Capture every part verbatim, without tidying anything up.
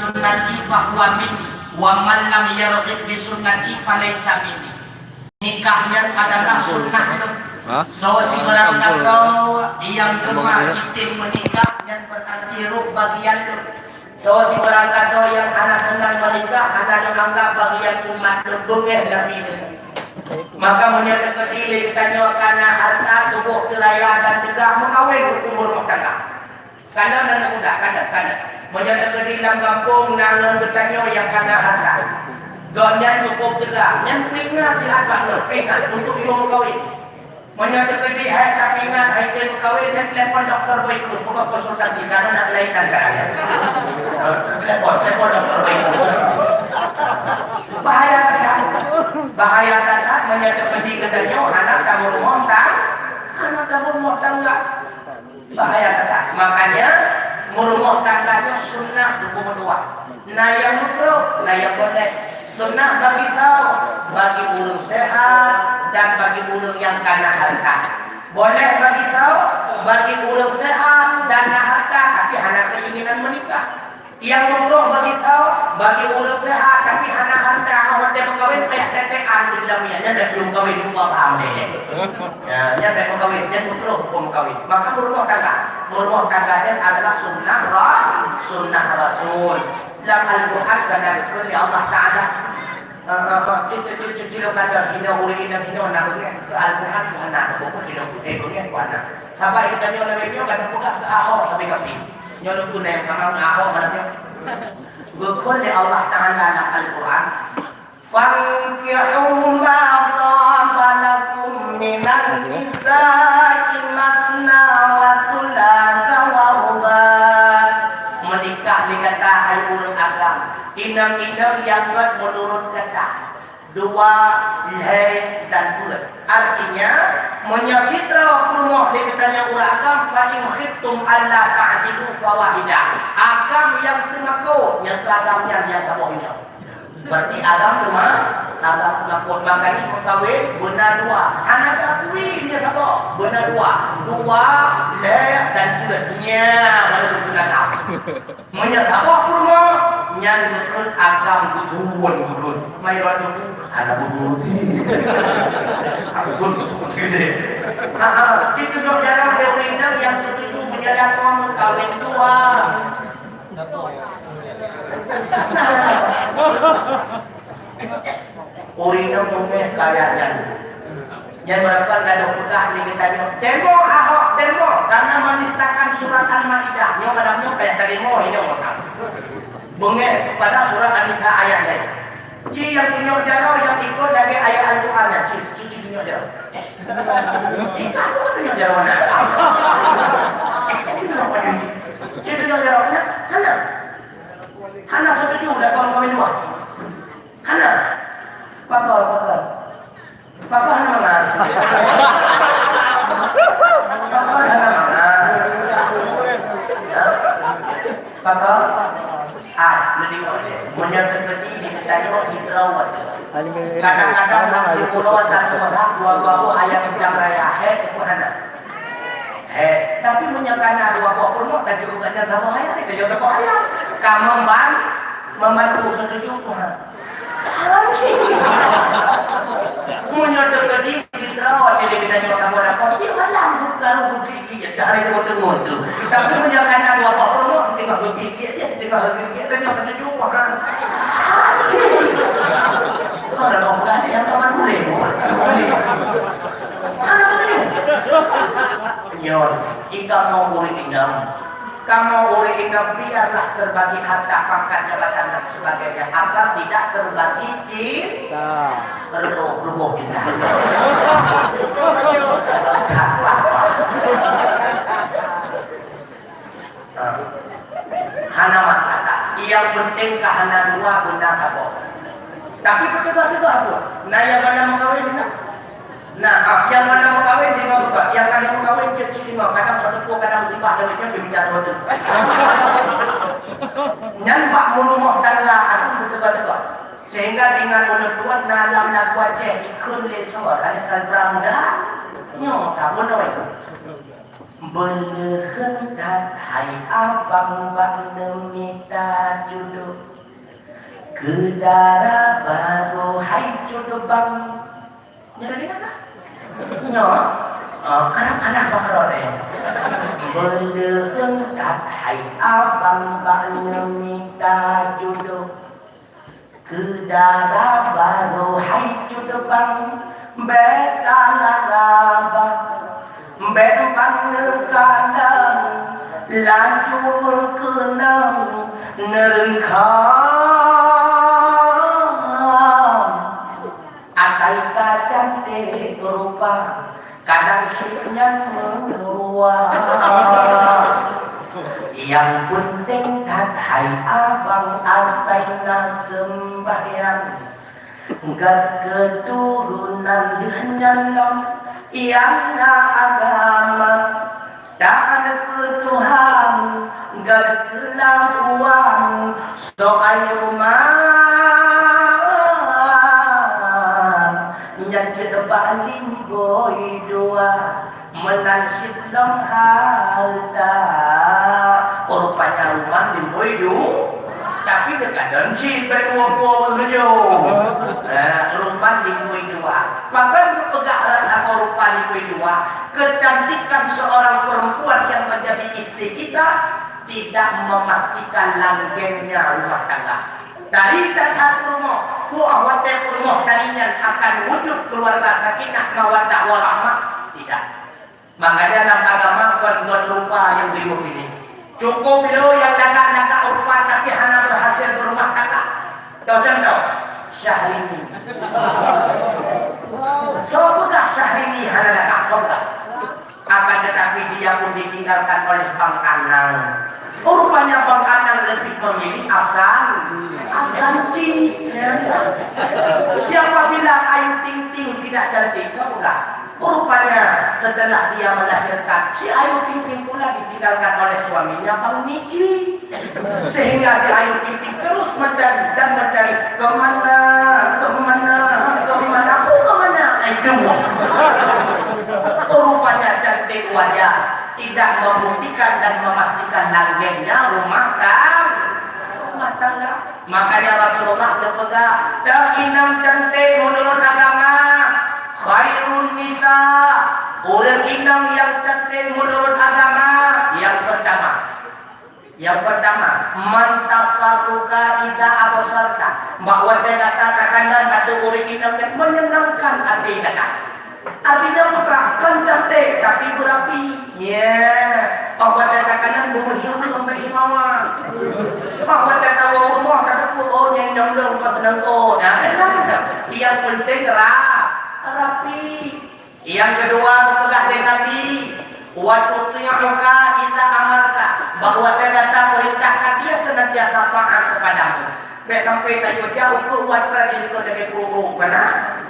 sunnati fahuwa minni, wa man lam yarghib bi sunnati falaisa minni. Nikah nyan adalah sunnah lôn. Hah? Soe sibarang gasoe nyang teuma item meunikah, nyan beurati rôh bagian lôn. Soe sibarang gasoe nyang hana seunang meunikah, hana lôn anggab bagian umat lôn, beungéh Nabi lôn. Maka meunyoe teukeudi lé geutanyoe kana hareuta, tuboh teu raya dan teuga, meukawen huköm rumoh tangga. Kana nan muda, kana, kana. Meunyoe teukeudi lam gampông na ngon geutanyoe nyang kana hareuta, gobnyan cukup teuga, nyan peuingat sihat bak nyoe, peuingat untuk yue meukawen. Meunyoe teukeudi hai tapeuingat hai teu meukawen, nyan telepon dokto Boyke, buka konsultasi, kana na keulainan kana. Telepon, telepon dokto Boyke. Bahaya that, bahaya that meunyoe teukeudi geutanyoe hana tameurumoh tang-, hana tameurumoh tangga. Bahaya that. Makanya, meurumoh tangga nyoe sunnah huköm dua. Na nyang makruh, na nyang boleh. Sunnah bagi soe, bagi ureuëng sehat dan bagi ureuëng nyang kana hareuta. Boleh bagi soe, bagi ureuëng sehat dan na hareuta, tapi hana keinginan meunikah. Nyang makruh bagi soe, bagi ureuëng sehat tapi hana hareuta, 'oh watée meukawen payah tetekan keu jeulamia, nyan bèk meukawen, lupa paham deh. Ya, nyan bèk meukawen, nyan makruh huköm meukawen. Maka meurumoh tangga, meurumoh tangga nyan adalah sunnah ra-, sunnah Rasul. Lam Al-Quran ka na geukheun lé Allah Taala. Eh, eh, eh, ci-, ci-, ci-, ci-, cilok kata hino ureuëng inong hino na beungéh, keu Al-Quran Tuhan na, buku cilok putih beungéh Tuhan na. Saban geutanyoe lagée nyoe ka tapeugah keu Ahok sabe kapi. Nyoe lôn tunai tamong Ahok malam nyoe. Geukheun lé Allah Taala lam Al-Quran, "Fankihu ma taba lakum minan nisa'i matsna wa tsulatsa wa ruba'." Meunikah lé gata hai ureuëng agam, inong-inong nyang gét meunurot gata. Dua, lhée, dan peuet. Artinya, meunyoe sidroe peurumoh lé geutanyoe ureuëng agam, "Fa in khiftum alla ta'dilu fawahidah." Agam nyang teumakot, nyang keu agam nyan nyang saboh inong. Berarti agam teuma, agam teumakot. Makanya meukawen beuna dua. Hana geuakui nyan saboh. Beuna dua. Dua, lhée, dan peuet. Nyan baru beuna agam. Meunyoe saboh peurumoh, nyan geukheun agam geutuwon geukheun. Mai lôn nyoe, hana beugeuti. Hana beugeuti. Ha, ha. Cit tujoh jaroe lé ureueng inong nyang seutuju meunyoe lakoe meukawen dua. Ureueng inong beungéh kaya nyan. Nyan meureumpok gadôh peugah lé geutanyoe, "Demo Ahok, demo, karena menistakan surat Al-Maidah." Nyoe malam nyoe payah tademo, inong masa. Beungéh pada surat An-Nisa ayat laén. Ci nyang tunyok jaroe nyang ikot lagée ayat Al-Quran nyan, ci, ci, ci tunyok jaroe. Ikah pun tunyok jaroe na. Ci tunyok jaroe na, hana. Hana setuju dak kong kami dua. Hana. Pakon, pakon. Pakon hana mangat. Pakon hana mangat. Ya. Pakon. Ah, mending oleh. Meunyoe teukeudi di geutanyoe sidroe watée. Kadang-kadang nak dipulo dan dua buah ayat pidang raya. Hé, itu hana. Eh, tapi meunyoe kana dua boh peurumoh, ka jeuet gobnyan saboh ayat, ka jeuet saboh ayat. Ka memban-, membantu setuju Tuhan. Haram cit. Meunyoe teukeudi sidroe, jadi kita nyoe saboh lakoe, di malam buka ruh bukit dia, dari teumon-teumon tu. Tapi meunyoe kana dua boh peurumoh, siteungoh bukit dia, dia siteungoh bukit dia, ka nyoe setuju Tuhan. Haram cit. Kalau orang bukan dia, yang kawan boleh, bukan? Boleh. Hana setuju. Nyoe, di kamoe ureueng inong. Kamoe ureueng inong biarlah terbagi harta, pangkat, jabatan dan sebagainya, asal tidak terbagi cinta. Ruboh, ruboh kita. Hana masalah. Yang penting ka hana dua, beuna saboh. Tapi beutôi-beutôi pun. Nah, yang mana mengkawin, nah. Nah, ah, yang mana mengkawin dengan bukan. Yang mana mengkawin dia cili mah. Kadang satu pun, kadang timbah dan dia minta dua tu. Nyan bak meurumoh tangga aku beutôi-beutôi. Sehingga dengan ulun tuan na lam lagu Aceh ikheun lé soe, ada Salbra Muda. Nyoe, tak boleh itu. Beuleuheun that hai abang bak neumita judôh. Keu dara barô hai cudebang. Nyoe lagèe na? Nyoe? Oh, kadang-kadang bak rot, eh. Beuleuheun that hai abang bak neumita judôh. Keu dara barô hai cudebang, bèk salah raba, bèk ban neukalon, laju meukeunong neureungkam. Asai ka cantik rupa, kadang syik nyan meurua. Nyang peunteng that hai abang asai na seumbahyang. Gèt keuturonan lheueh nyan lom nyang na agama. Taat keu Tuhan, gèt keu lakoe, soai rumoh nyan cit bak limbôi dua, meunan cit lom hareuta. Oh, rupanya rumoh limbôi du-, tapi teuka don cit bak dua-dua meunyoe. Eh, rumoh limbôi dua. Pakon geupeugah rot saboh rupa limbôi dua? Kecantikan seorang perempuan yang menjadi istri kita tidak memastikan langgengnya rumah tangga. Tari that-that peurumoh, puah watèe peurumoh tari nyan akan wujud keluarga sakinah mawaddah warahmah? Tidak. Makanya lam agama kon ngon rupa nyang geuyue piléh. Cukup lé nyang lagak-lagak rupa tapi hana berhasil berumah tangga. Contoh, Syahrini. Soe peugah Syahrini hana lagak? Soe peugah? Akan tetapi dia pun ditinggalkan oleh Bang Anang. Oh, rupanya Bang Anang lebih memilih Asan-, Asanti. Ya. Siapa bilang Ayu Ting Ting tidak cantik? Soe peugah? Oh, rupanya setelah dia melahirkan, si Ayu Ting Ting pula ditinggalkan oleh suaminya Bang Niji. Sehingga si Ayu Ting Ting terus mencari dan mencari, "Kemana, kemana, kemana, aku kemana?" Ai, dua. Oh, rupanya cantik wajah tidak membuktikan dan memastikan langgengnya rumah tang-, rumah tangga. Makanya Rasulullah geupeugah, "Teuh inong cantik meunurot agama, khairun nisa, ureueng inong nyang cantik meunurot agama, nyang peurtama." Nyang peurtama, man tasarruka idza absarta. Bak watèe gata takalon ateueh ureueng inong nyang menyenangkan até gata. Artinya putra, kon cantik, tapi beurapi. Ya, bak watèe takalon beumeuhiang ngon bak himawa. Bak watèe tawoe rumoh, tateupeue, oh, nyang nyoe lôn kon seunang, oh. Nah, kan? Yang penting ra-, rapi. Nyang keudua geupeugah lé Nabi, "Wa tuti'uka idza amarta," bahwa gata peurintahkan dia senantiasa taat kepadamu. Bèk sampai tajok jauh keu atra di likot lagèe kuru-kuru, kan?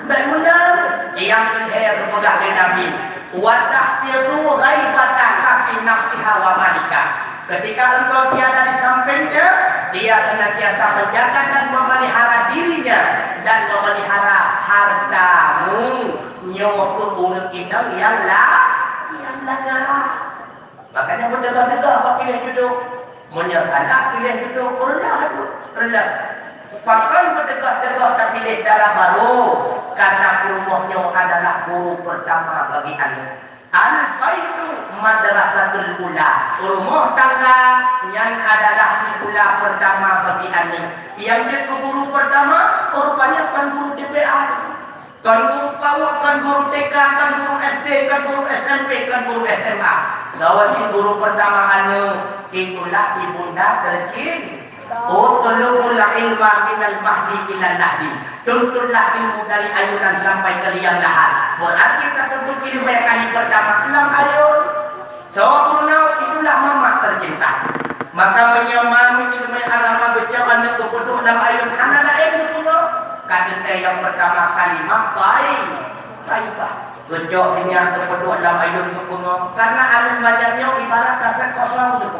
Bèk meunan. Nyang keulhèe geupeugah lé Nabi, "Wa tahfizu ghaibataka fi nafsiha wa malika." Ketika engkau tiada di sampingnya, dia senantiasa menjaga dan memelihara dirinya dan memelihara hartamu. Nyoe keuh ureueng inong nyang la-, nyang lagak. Makanya beudeungoe-deungoe bak piléh judô. Meunyoe salah piléh judô, reuleuh laju, reuleuh. Pakon beudeungoe-deungoe tapiléh dara barô? Karena peurumoh nyoe adalah guru pertama bagi aneuk. Al-baitu madrasatul ula. Rumah tangga nyan adalah sikula pertama bagi aneuk. Nyang jeuet keu guru pertama, rupanya kon guru T P A. Kon guru PAUD, kon guru T K, kon guru S D, kon guru S M P, kon guru S M A. Sawa si guru pertama aneuk, itulah ibunda tercin-, "Utlubul ilma minal mahdi ilal lahdi." Tuntutlah ilmu dari ayunan sampai ke liang lahat. Berarti tatuntut ilmu nyang kali pertama lam ayun. Soe peurunoe, itulah mamak tercinta. Maka meunyoe mami ileumèe agama geucok aneuk geupeuduek lam ayun hana laén geupeungoh, ka teuntèe nyang peurtama kalimah thai-, thaibah. Geucok sinyak geupeuduek lam ayun geupeungoh, karena aneuk manyak nyoe ibarat kaset kosong teuh.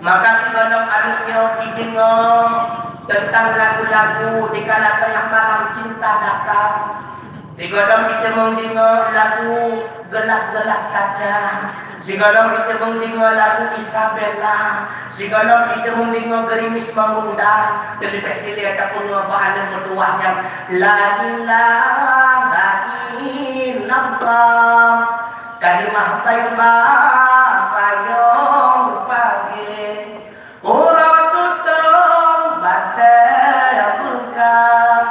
Maka sigohlom aneuk nyoe jideungoe teuntang lagu-lagu dikala teungoh malam cinta datang. Sigohlom jiteumeung deungoe lagu gelas-gelas kaca. Sigohlom iteumong deungoe lagu Isabella, sigohlom iteumong deungoe gerimis Mamundan, teuleubeh dilèe tapeurunoe bak aneuk meutuwah nyang la ilaha illallah. Kalimah thaibah payong pagèe, uroe tutong batèe beungkang.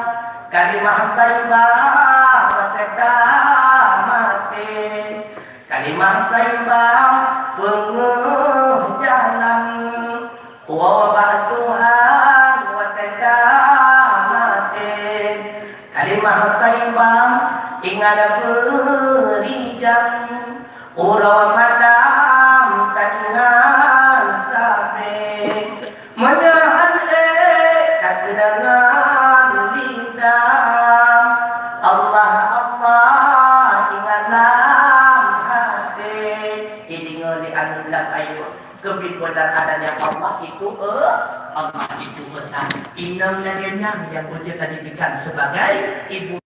Kalimah thaibah watèe tamaté. Kalimah thaibah peungeuh jalan, woe bak Tuhan watèe tamaté. Kalimah thaibah ingat beurijang, uroe malam taingat sabe. Meunyoe han ék takeudeungoe lidah, Allah, Allah ingat lam até. Ideungoe lé aneuk lam ayue, keubiet beudar adanya Allah itu, eh, Allah itu esa. Inong lagèe nyan nyang beujeuet tajadikan sebagai ibu